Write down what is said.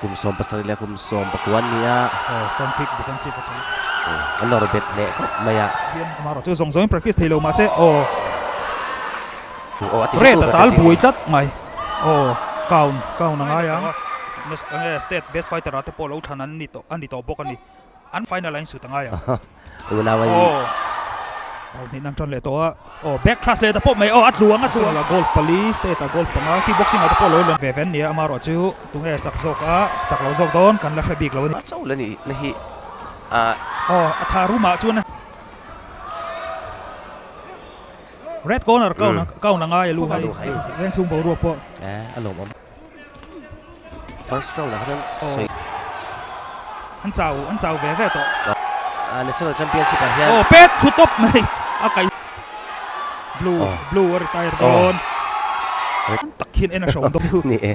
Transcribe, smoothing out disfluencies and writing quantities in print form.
Kum 17 leh kum 19 an ni a. Aw front kick defensive a tha. An nawr bet hneh khawp mai a. Hian amaherawh chu zawng zawngin practice thei lo mahse aw. Aw a ti Red a tal buai tlat mai. Aw count count a ngai ang. Enge state best fighter ah te pawh lo thlan an ni tawh a ni tawh bawk a ni. An final a insut a ngai ang. Unau a in. Aw. Aw hnih nan tan leh tawh a. Aw back thrust leh ta pawp mai. Aw a tlu ang a tlu ang. Gold pali state ah gold panga kickboxing ah te pawh lo lawm ve ve an ni a. Amaherawh chu tunge chak zawk a chak lo zawk dawn kan la hre bik lo a ni. A cho la nih na hi a. Aw a tha room ah chuan a. Red corner count count a ngai a lu hai. Veng chhung boruak pawh. A lawmawm. First round ah kha chuan sawi. An chau an chau ve ve tawh. National championship ah hian. Aw pet thu tawp mai a kai. Blue blue a retire dawn. Tak hian en a hrawm dawn. Ni e.